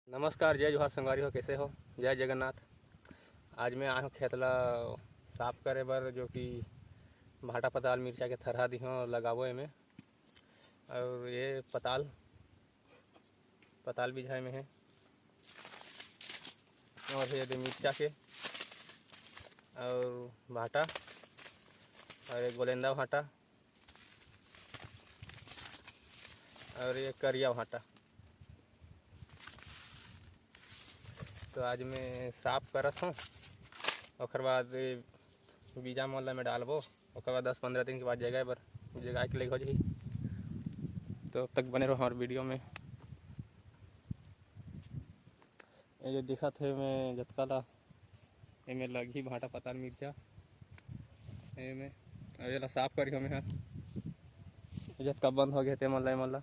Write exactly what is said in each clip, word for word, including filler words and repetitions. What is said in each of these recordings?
नमस्कार, जय जोहार संगवारी हो, कैसे हो? जय जगन्नाथ। आज मैं आए हूँ खेत ला साफ करे बर, जो कि भांटा पताल मिर्चा के थरहा दिहो लगाबो एमे। और ये पताल, पताल बिझाए में है। और ये दे मिर्चा के, और भांटा, और ये गोलेंदा भांटा, और ये करिया भांटा। तो आज मैं साफ करत हूँ, ओकर बाद ये बीजा मन ला मैं डालबो, ओकर बाद दस पंद्रह दिन के बाद जगाए बर, जगाए के लेग हो जाही। तो तब तक बने रहो हमारे वीडियो में। ये जो दिखत हे, मैं जतका ला एमे लगही भांटा पताल मिर्चा एमे। अब एला साफ करिहो मैं हा, जतका बंद हो गया ते मन ला, ए मन ला।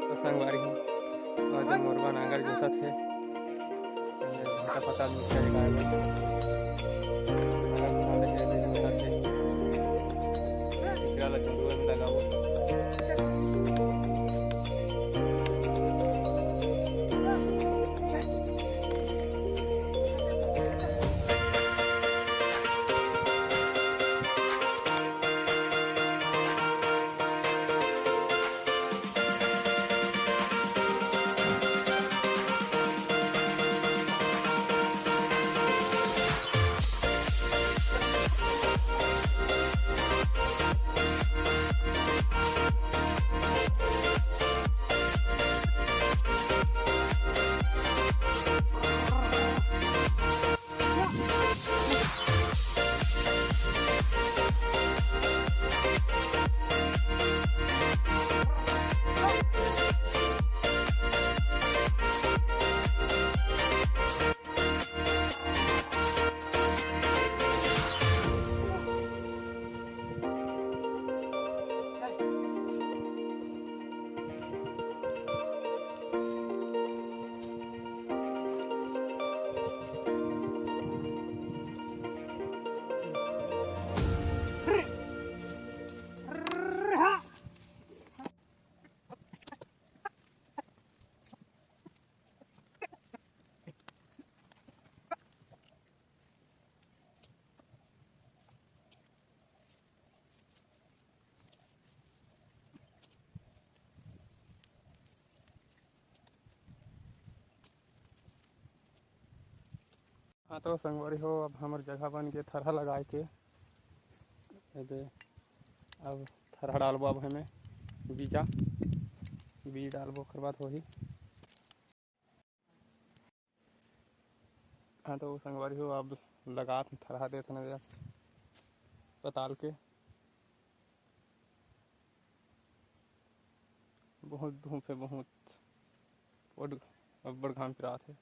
तो संगवारी हो, और जो मोरबा नांगर जोतत हे, भांटा पताल मिर्चा के गाय में, भांटा पताल के जोतत हे, एकरा ला चंदुआ में लगाबो। हाँ तो संगवारी हो, अब हमर जगह बन के थरहा लगाए के। ए दे, अब थरहा डालबो, अब हमें बीजा, बीज डालबो, ओकर बाद होही। हाँ तो संगवारी हो, अब लगात थरहा देत हन पताल के। बहुत धूप हे, बहुत, बहुत अब्बड़ घाम पिरात हे।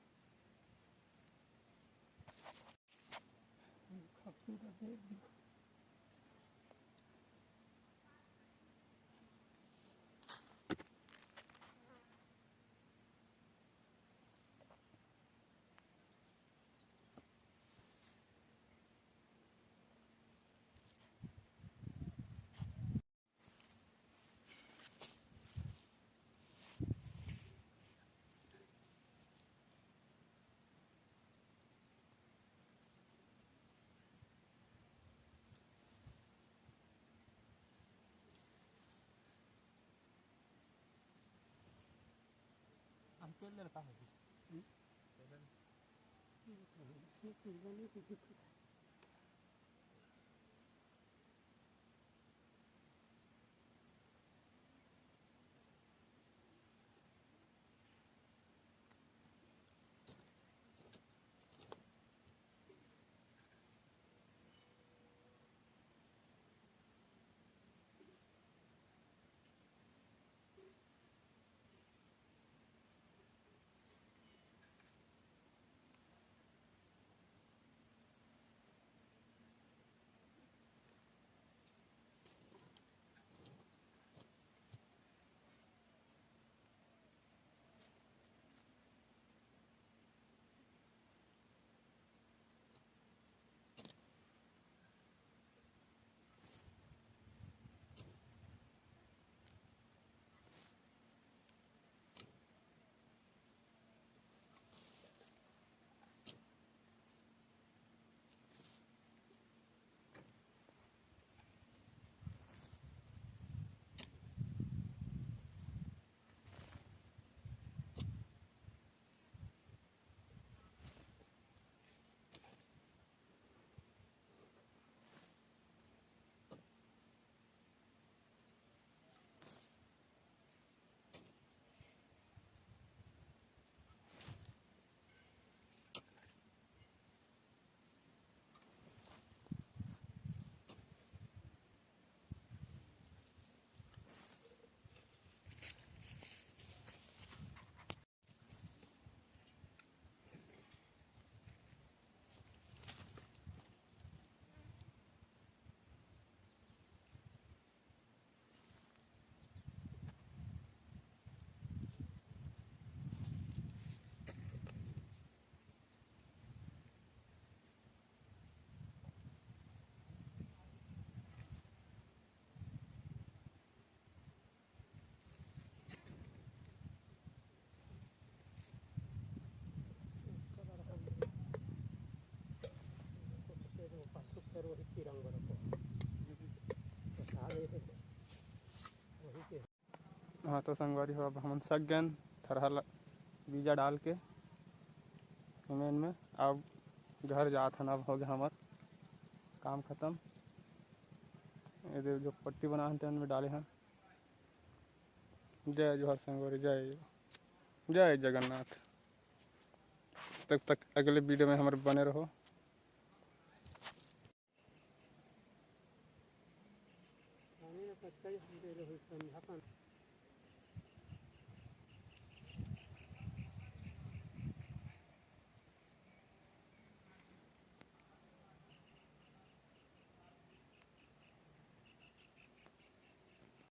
हाँ, तो संगवारी हो, अब हमन सक गेन थरहा ला बीजा डाल के सीमेंट में। अब घर जात हन, अब हो गया हमर काम खत्म। ये दे जो पट्टी बना हन, तेमन में डाले हन। जय जोहार संगवारी, जय, जय जगन्नाथ। तब तक अगले वीडियो में हमर बने रहो।